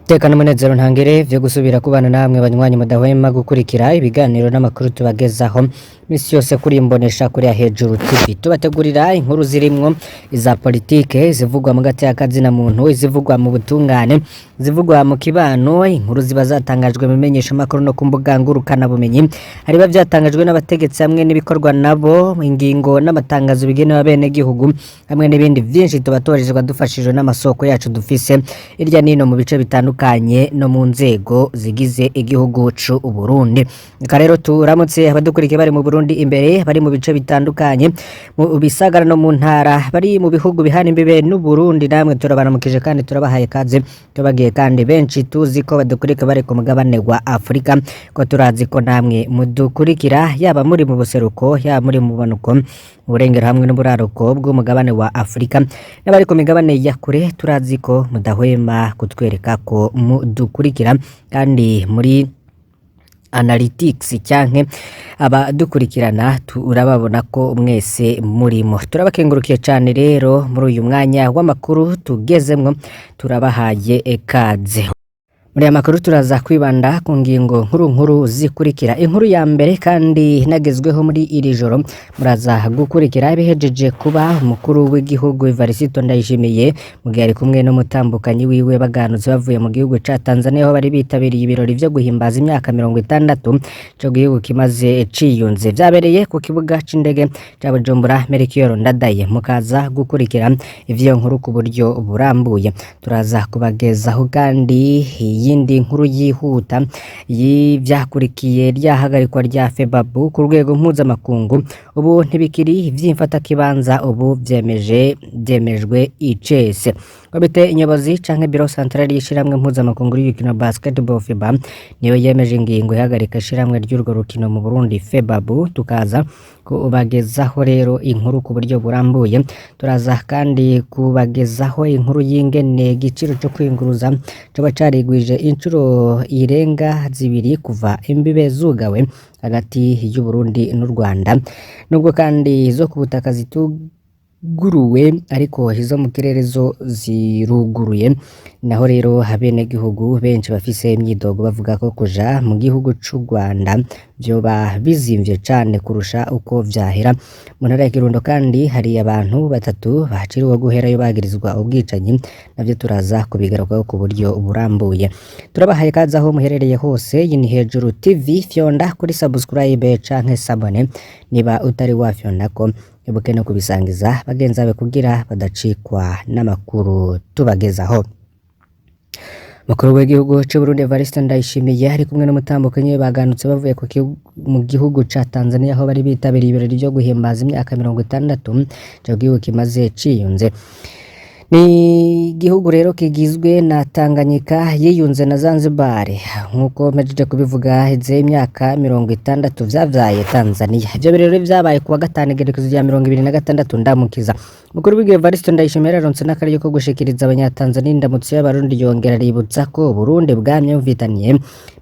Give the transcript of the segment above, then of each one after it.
Iteka n'umunezero ntangere vyo gusubira kubana namwe banywanyi mudahwema gukurikira ibiganiro n'amakuru tubagezaho misi yose kuri imbonesha kuri ya Hejuru TV. Tubategurira inkuru zirimwo iza politike, izivugwa mu gateka na muntu, izivugwa mu butungane, izivugwa mu kibano, inkuru ziba zatangajwe mu menyeshamakuru no ku mbuga ngurukanabumenyi, hari biba vyatangajwe n'abategetsi hamwe n'ibikorwa nabo, ingingo n'amatangazo bigenewe abenegihugu hamwe n'ibindi vyinshi tuba tubarizwa dufashijwe n'amasoko yacu dufise hirya nino mu bice bitandukanye no mu nzego zigize igihugu c'u Burundi. Reka rero turamutse abadukurikiye bari mu Burundi imbere, bari mu bice bitandukanye, mu bisagara no mu ntara, bari mu bihugu bihana imbibe n'u Burundi, namwe turabaramukije kandi turabahaye kaze. Tubagiye kandi benshi tuzi ko badukurikira bari ku mugabane wa Afurika, ko turazi ko namwe mudukurikira yaba muri mu buseruko, yaba muri mu bumanuko, mu burengero hamwe n'uburaruko bw'umugabane wa Afurika, n'abari ku migabane ya kure turazi ko mudahwema kutwereka ko mudukurikira kandi muri analytics canke abadukurikirana turababona ko mwese murimo. Turabakengurukiye cane rero muri uyu mwanya w'amakuru tugezemwo, turabahaye ikaze. Muri aya makuru turaza kwibanda ku ngingo nkuru nkuru zikurikira. Inkuru ya mbere kandi nagezweho muri iri joro, muraza gukurikira ibihejeje kuba umukuru w'igihugu Evariste Ndayishimiye mu gihe ari kumwe n'umutambukanyi wiwe baganutse bavuye mu gihugu ca Tanzania, aho bari bitabiriye ibirori vyo guhimbaza imyaka 60 ico gihugu kimaze ciyunze. Vyabereye ku kibuga c'indege ca Bujumbura Melchior Ndadaye. Mukaza gukurikira ivyo nkuru ku buryo burambuye. Turaza kubagezaho kandi iyindi nkuru yihuta y'ivyakurikiye ryahagarikwa rya FEBABU ku rwego mpuzamakungu. Ubu ntibikiri ivy'imfatakibanza, ubu vyemeje vyemejwe icese. Komite nyobozi canke bureau central y'ishirahamwe mpuzamakungu ry'urukino basketball FIBA niyo yemeje ingingo ihagarika ishirahamwe ry'urwo rukino mu Burundi FEBABU. Tukaza kubagezaho rero inkuru ku buryo burambuye. Turaza kandi kubagezaho inkuru y'ingene igiciro co kwiyunguruza coba carigwije incuro irenga zibiri kuva imbibe zugawe hagati y'u Burundi n'u Rwanda, nubwo kandi izo ku butaka zituguruwe ariko izo mu kirere zo ziruguruye. Naho rero abenegihugu benshi bafise imyidogo bavuga ko kuja mu gihugu c'u Rwanda vyoba bizimvye cane kurusha uko vyahera. Mu ntara ya Kirundo kandi hari abantu batatu baciriwe guherayo bagirizwa ubwicanyi, navyo turaza kubigarukaho ku buryo burambuye. Turabahaye kaze aho muherereye hose. Iyi ni Hejuru TV, fyonda kuri subscribe canke s'abonner niba utari wafyondako, ibuke no kubisangiza bagenzi bawe kugira badacikwa n'amakuru tubagezaho. Mukuru w'igihugu c'u Burundi Evariste Ndayishimiye ari kumwe n'umutambukanyi we baganutse bavuye mu gihugu ca Tanzania, aho bari bitabiriye ibirori vyo guhimbaza imyaka 60 ico gihugu kimaze ciyunze. Ni igihugu rero kigizwe na Tanganyika yiyunze na Zanzibar, nk'uko mpejeje kubivuga, heze imyaka 60 vyavyaye Tanzania. Ivyo birori vyabaye kuwa gatanu igerekezo rya 26 Ndamukiza. Mukuru w'igihugu Evariste Ndayishimiye yararonse n'akaryo ko gushikiriza abanyatanzania indamutso y'Abarundi, yongera aributsa ko Uburundi bwamye bufitaniye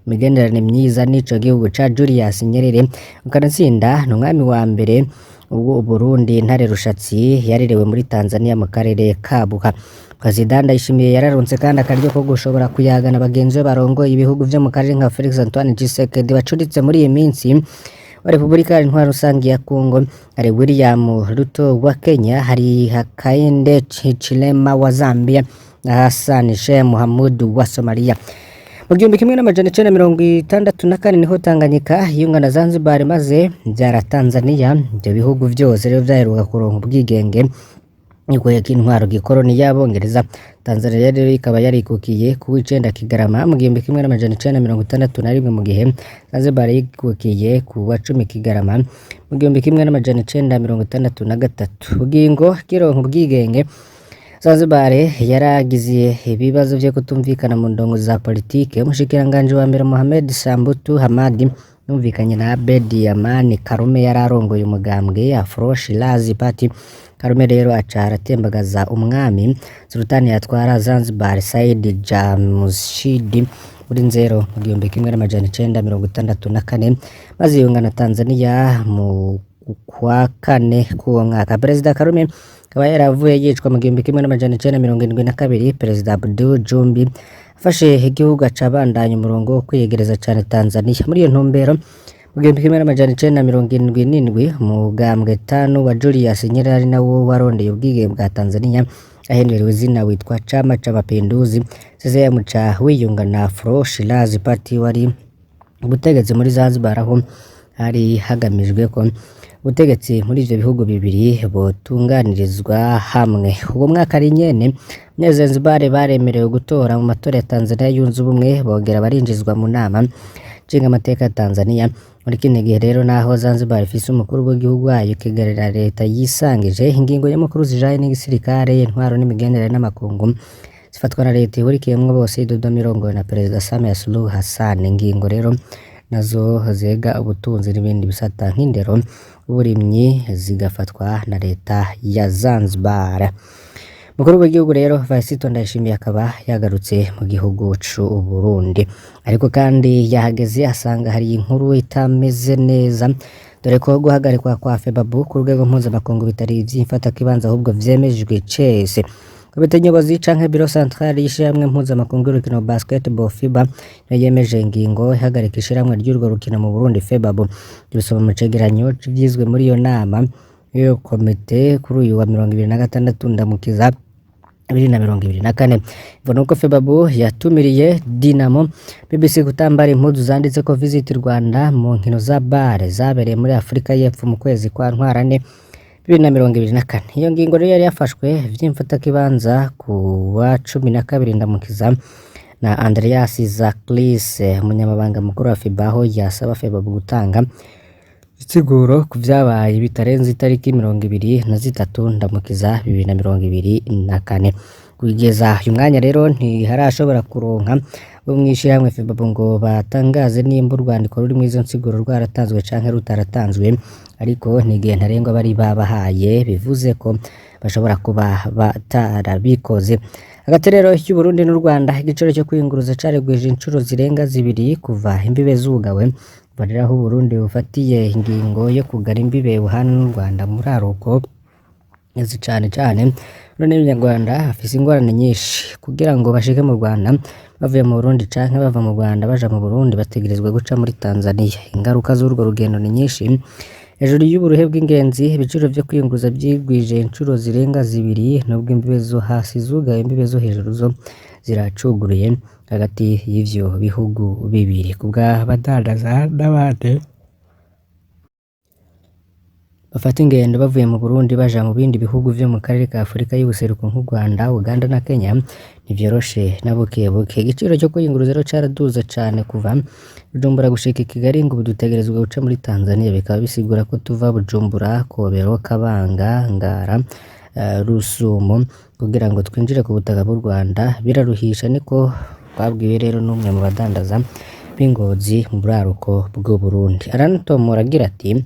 imigenderanire myiza n'ico gihugu ca Julius Nyerere. Kanatsinda ni umwami wa mbere ubwo Uburundi Ntare Rushatsi yarerewe muri Tanzania mu karere ka Buha. Perezida Ndayishimiye yararonse kandi akaryo ko gushobora kuyaga na bagenzi be barongoye ibihugu vyo mu karere nka Felix Antoine Tshisekedi bacuritse muri iyi minsi wa Repubulika Intwaro Rusangi ya Congo, hari William Ruto wa Kenya, hari Hakainde Hichilema wa Zambia na Hassan Sheikh Mohamud wa Somalia. Mu 1964 niho Tanganyika yunga na Zanzibar maze vyara Tanzania. Ivyo bihugu vyose rero vyaheruka kuronka ubwigenge nyuma intwaro gikoroni y'Abongereza. Tanzania rero ikaba yarikukiye ku w'icenda Kigarama mu 1961, mu gihe Zanzibar yikukiye ku wa 10 Kigarama mu 1963. Bugingo kironka ubwigenge, Zanzibar yaragize ibibazo vyo kutumvikana mu ndongo za politike. Umushikiranganji wa mbere Mohamed Sambutu Hamadi yumvikanye na Abedi Amani Karume yari arongoye umugambwe Afro Shirazi Party. Karume rero aca aratembagaza umwami Sultani yatwara Zanzibar Said Jamshid muri Nzero mu 1964, maze yunga na Tanzania mu kwa kane k'uwo mwaka. Perezida Karume akaba yaravuye yicwa mu 1972. Perezida Abdul Jumbi Afashe igihugu aca abandanya umurongo wo kwiyegereza cane Tanzania. Muri iyo ntumbero, mu 1977, umugambwe TANU wa Julius Nyerere, ari nawo warondeye ubwigenge bwa Tanzania, ahindurirwa izina witwa Chama cha Mapinduzi CCM, ca wiyunga na Afro Shirazi Party wari ubutegetsi muri Zanzibar, aho hari hagamijwe ko ubutegetsi muri ivyo bihugu bibiri botunganirizwa hamwe. Uwo mwaka ari nyene, Abanyazanzibar baremerewe gutora mu matora ya Tanzania yunze ubumwe, bongera barinjizwa mu nama nshingamateka ya Tanzania. Muri kino gihe rero, naho Zanzibar ifise umukuru w'igihugu wayo, ikigarira leta yisangije, ingingo nyamukuru zijanye n'igisirikare, intwaro n'imigenderanire n'amakungu zifatwa na leta ihurikiyemwo bose i Dodoma irongowe na Perezida Samia Suluhu Hassan. Ingingo rero nazo zega ubutunzi n'ibindi bisata nk'indero, uburimyi zigafatwa na leta ya Zanzibar. Mukuru w'igihugu rero Varisito Ndayishimiye akaba yagarutse mu gihugu c'u Burundi, ariko kandi yahageze asanga hari inkuru itameze neza, dore ko guhagarikwa kwa FEBABU ku rwego mpuzamakungu bitari ivy'imfatakibanza, ahubwo vyemejwe cese. Komite nyobozi canke biro centrale y'ishirahamwe mpuzamakungu y'urukino basketball FIBA niyo yemeje ingingo ihagarika ishirahamwe ry'urwo rukino mu Burundi FEBABU. Tubisoma mu cegeranyo c'ivyizwe muri iyo nama y'iyo komite kuri uyu wa 26 Ndamukiza 2024. Imvo nuko FEBABU yatumiriye Dinamo BBC kutambara impuzu zanditseko Visit Rwanda mu nkino za bare zabereye muri Afrika y'Epfo mu kwezi kwa Ntwarante 2024. Iyo ngingo rero yari yafashwe vy'imfatakibanza ku wa 12 Ndamukiza na Andreas Zaklis, umunyamabanga mukuru wa FIBA, aho yasaba FEBABU gutanga insiguro ku vyabaye bitarenze itariki 23 Ndamukiza 2024. Kugeza uyu mwanya rero ntiharashobora kuronka bo mw'ishirahamwe FEBABU ngo batangaze nimba urwandiko rurimwo izo nsiguro rwaratanzwe canke rutaratanzwe, ariko n'igihe ntarengwa bari babahaye, bivuze ko bashobora kuba batarabikoze. Hagati rero y'Uburundi n'u Rwanda, igiciro cyo kwiyunguruza caregweje incuro zirenga zibiri kuva imbibe zugawe. Kuva rero aho Uburundi bufatiye ingingo yo kugara imbibe buhana n'u Rwanda muri aruko izi cane cane none abanyarwanda bafise ingorane nyinshi kugira ngo bashike mu Rwanda bavuye mu Burundi canke bava mu Rwanda baja mu Burundi, bategerezwa guca muri Tanzania. Ingaruka z'urwo rugendo ni nyinshi. Hejuru y'uburuhe bw'ingenzi, ibiciro vyo kwiyunguruza vyigwije incuro zirenga zibiri. Nubwo imbibe zo hasi zugaye, imbibe zo hejuru zo ziracuguruye hagati y'ivyo bihugu bibiri kubw'abadandaza n'abandi bafata ingendo bavuye mu Burundi baja mu bindi bihugu vyo mu karere ka Afrika y'ubuseruko nk'u Rwanda, Uganda na Kenya, ntivyoroshe na buke buke. Igiciro cyo kwiyunguruza rero caraduze cane. Kuva Bujumbura gushika i Kigali ngo ubu dutegerezwa guca muri Tanzania, bikaba bisigura ko tuva Bujumbura, Kobero, Kabanga, Ngara, Rusumo kugira ngo twinjire ku butaka bw'u Rwanda biraruhisha, niko twabwiwe rero n'umwe mu badandaza b'Ingozi mu buraruko bw'u Burundi. Aranatomora agira ati: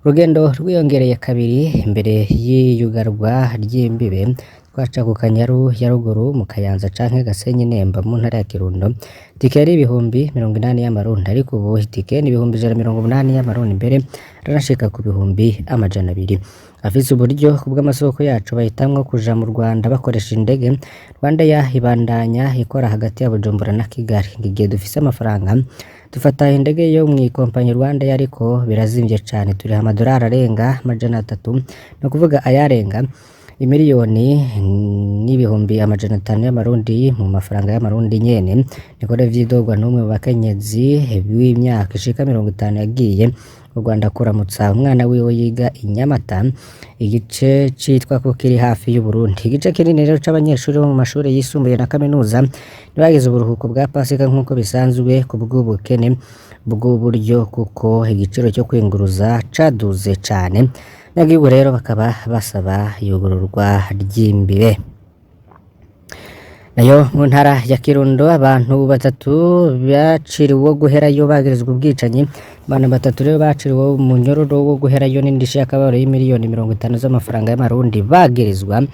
urugendo rwiyongereye kabiri. Imbere y'iyugarwa ry'imbibe twaca ku Kanyaru ya ruguru mu Kayanza canke Gasenyi Nemba mu ntara ya Kirundo, itike yari 80,000 y'amarundi, ariko ubu itike ni 180,000 y'amarundi, mbere ranashika ku 200,000. Afise uburyo, kubw'amasoko yacu, bahitamwo kuja mu Rwanda bakoresha indege. Rwandair ibandanya ikora hagati ya Bujumbura na Kigali. Igihe dufise amafaranga dufata indege yo mw'ikompanyi Rwandair, ariko birazimvye cane, turiha amadolari arenga 300, ni ukuvuga ayarenga 1,500,000 y'amarundi mu mafaranga y'amarundi nyene. Niko rero vyidogwa n'umwe mu bakenyezi w'imyaka ishika 50 yagiye mu Rwanda kuramutsa umwana wiwe yiga i Nyamata, igice citwa ko kiri hafi y'Uburundi. Igice kinini rero c'abanyeshuri bo mu mashure yisumbuye na kaminuza ntibagize uburuhuko bwa Pasika nk'uko bisanzwe kubw'ubukene bw'uburyo, kuko igiciro cyo kwiyunguruza caduze cane. Abanyagihugu rero bakaba basaba iyugururwa ry'imbibe. Nayo mu ntara ya Kirundo, abantu batatu baciriwe guherayo bagirizwa ubwicanyi. Abantu batatu rero baciriwe umunyororo wo guherayo n'indishyi y'akababaro y'imiliyoni 50 z'amafaranga y'amarundi, bagirizwa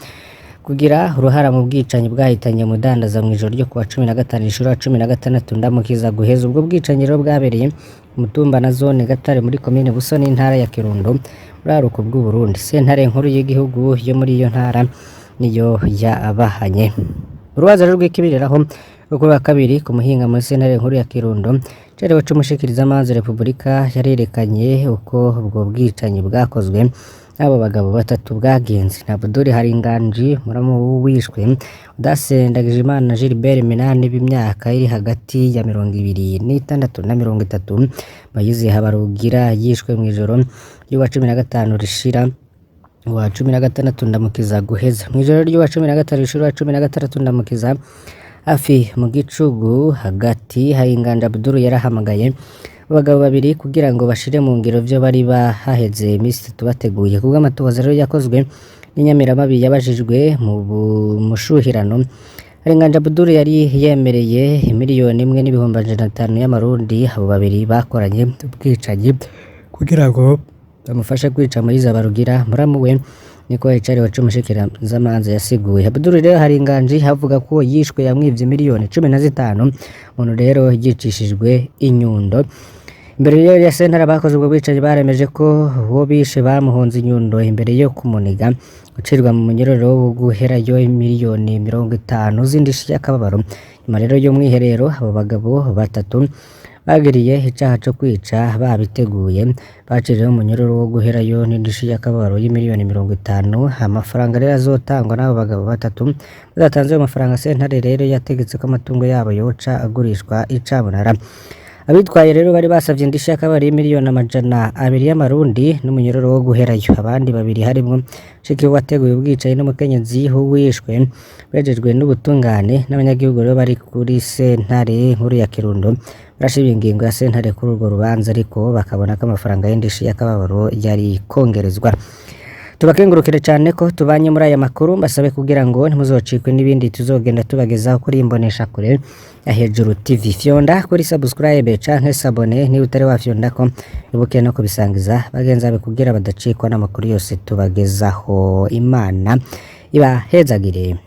kugira uruhara mu bwicanyi bwahitanye umudandaza mw'ijoro ryo kuwa 15 Gishura 16 Ndamukiza guheza. Ubwo bwicanyi rero bwabereye mu mutumba na zone Gatare muri komine Busoni, intara ya Kirundo, buraruko bw'Uburundi. Sentare nkuru y'igihugu yo muri iyo ntara niyo yabahanye. Urubanza rero rw'ikibiriraho rwo kuri wa kabiri ku muhinga muri sentare nkuru ya Kirundo, cerewe c'umushikirizamanza Repubulika yarerekanye uko ubwo bwicanyi bwakozwe n'abo bagabo batatu bwagenze. Na Abdul Haringanji muramu wishwe, Audace Ndagijimana Gilbert Minani b'imyaka iri hagati ya 26 na 30, Mayizi Habarugira yishwe mw'ijoro ry'uwa 15 rishira uwa 16 Ndamukiza guheza. Mw'ijoro ry'uwa 15 rishira uwa 16 Ndamukiza hafi mu gicugu hagati, Haringanje Abdul yarahamagaye abagabo babiri kugira ngo bashire mu ngiro vyo bari bahaheze imisi itatu bateguye. Kubw'amatohoza rero yakozwe n'inyamiramabi yabajijwe mu mushuhirano, Haringanje Abdul yari yemereye 1,500,000 y'amarundi abo babiri bakoranye ubwicanyi kugira ngo bamufashe kwica Moise Habarugira muramu we, niko icariho c'umushikirizamanza yasiguye. Abdul rero Haringanji avuga ko yishwe yamwivye 15,000,000, umuntu rero yicishijwe inyundo. Imbere rero ya sentare abakoze ubwo bwicanyi baremeje ko uwo bishe bamuhonze inyundo imbere yo kumuniga, gucirwa mu munyororo wo guherayo 50,000,000 z'indishyi y'akababaro. Nyuma rero y'umwiherero abo bagabo batatu bagiriye icaha co kwica babiteguye, baciriweho umunyororo wo guherayo n'indishyi y'akababaro y'50,000,000. Amafaranga rero azotangwa n'abo bagabo batatu badatanze ayo mafaranga, sentare rero yategetse ko amatungo yabo yoca agurishwa icabonara. Abitwaye rero bari basavye indishyi y'akababaro y'200,000,000 y'amarundi n'umunyororo wo guherayo. Abandi babiri harimwo mushiki wateguye ubwicanyi n'umukenyezi w'uwishwe bejejwe n'ubutungane n'abanyagihugu rero bari kuri sentare nkuru ya Kirundo barashima ingingo ya sentare kuri urwo rubanza, ariko bakabona ko amafaranga y'indishi y'akababaro yari kongerezwa. Tubakengurukire cyane ko tubanye muri aya makuru, mbasabe kugira ngo ntimuzocikwe n'ibindi tuzogenda tubagezaho kuri imbonesha kure ya Hejuru TV. Fyonda kuri subscribe canke s'abonner niba utari wafyonda ko, ibuke no kubisangiza bagenzi bawe kugira badacikwa n'amakuru yose tubagezaho. Imana ibahezagire.